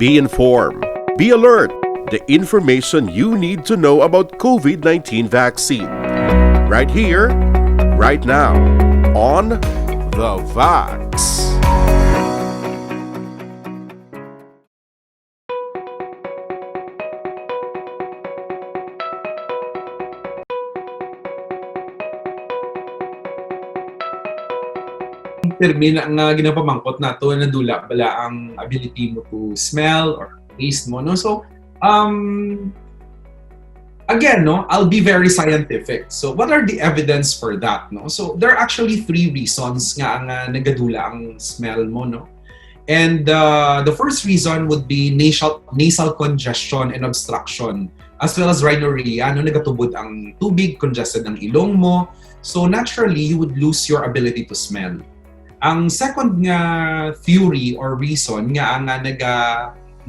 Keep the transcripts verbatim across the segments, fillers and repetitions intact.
Be informed. Be alert. The information you need to know about COVID nineteen vaccine. Right here, right now, on The Vax. Termina nga ginapamangkot nato, nadula bala ang ability mo to smell or taste mo, no? So, um, again, no, I'll be very scientific. So, what are the evidence for that, no? So, there are actually three reasons nga nga nagadula ang smell mo, no? And uh, the first reason would be nasal, nasal congestion and obstruction, as well as rhinorrhea, no? Nagatubod ang tubig, congested ang ilong mo. So naturally, you would lose your ability to smell. Ang second nga theory or reason nga nga naga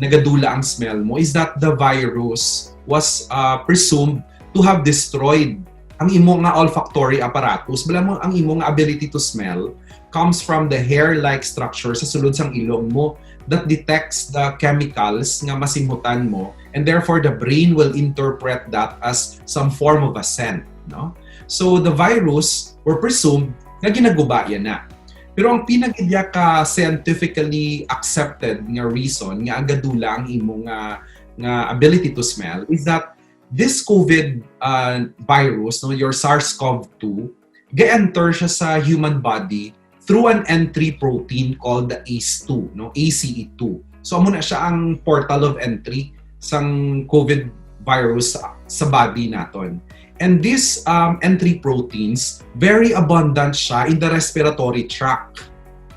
nagadula ang smell mo is that the virus was uh, presumed to have destroyed ang imo nga olfactory apparatus. Bala mo, ang imo nga ability to smell comes from the hair-like structure sa sulod sang ilong mo that detects the chemicals nga masimhutan mo, and therefore the brain will interpret that as some form of a scent, no? So the virus were presumed nga ginaguba yana. Pero ang pinagidya ka scientifically accepted nga reason nga ang gadula ang imo nga nga ability to smell is that this COVID uh, virus, no, your SARS-CoV two, ga-enter siya sa human body through an entry protein called the A C E two, no, A C E two. So amo na siya ang portal of entry sang COVID virus sa, sa body naton. And these um, entry proteins, very abundant siya in the respiratory tract.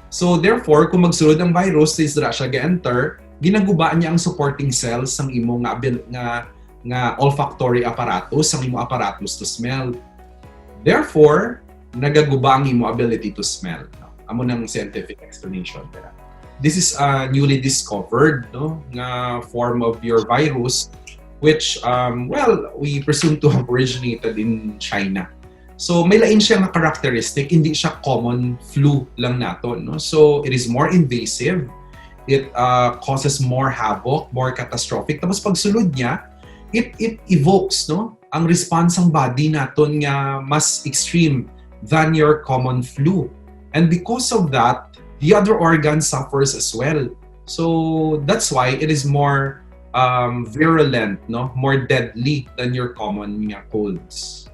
So therefore, kung magsulod ang virus, is dira siya ga-enter, ginaguba niya ang supporting cells sang imo nga abil nga nga olfactory apparatus, sang imo apparatus to smell. Therefore, nagaguba ang imo ability to smell. No? Amo nang scientific explanation dira. This is a newly discovered, no, nga form of your virus, which, um, well, we presume to have originated in China. So may lain siya nga characteristic, hindi siya common flu lang naton, no? So it is more invasive, it uh, causes more havoc, more catastrophic. Tapos pagsulod niya, it it evokes, no, ang response sang body naton nga mas extreme than your common flu. And because of that, the other organ suffers as well. So that's why it is more um, virulent, no, more deadly than your common nga colds.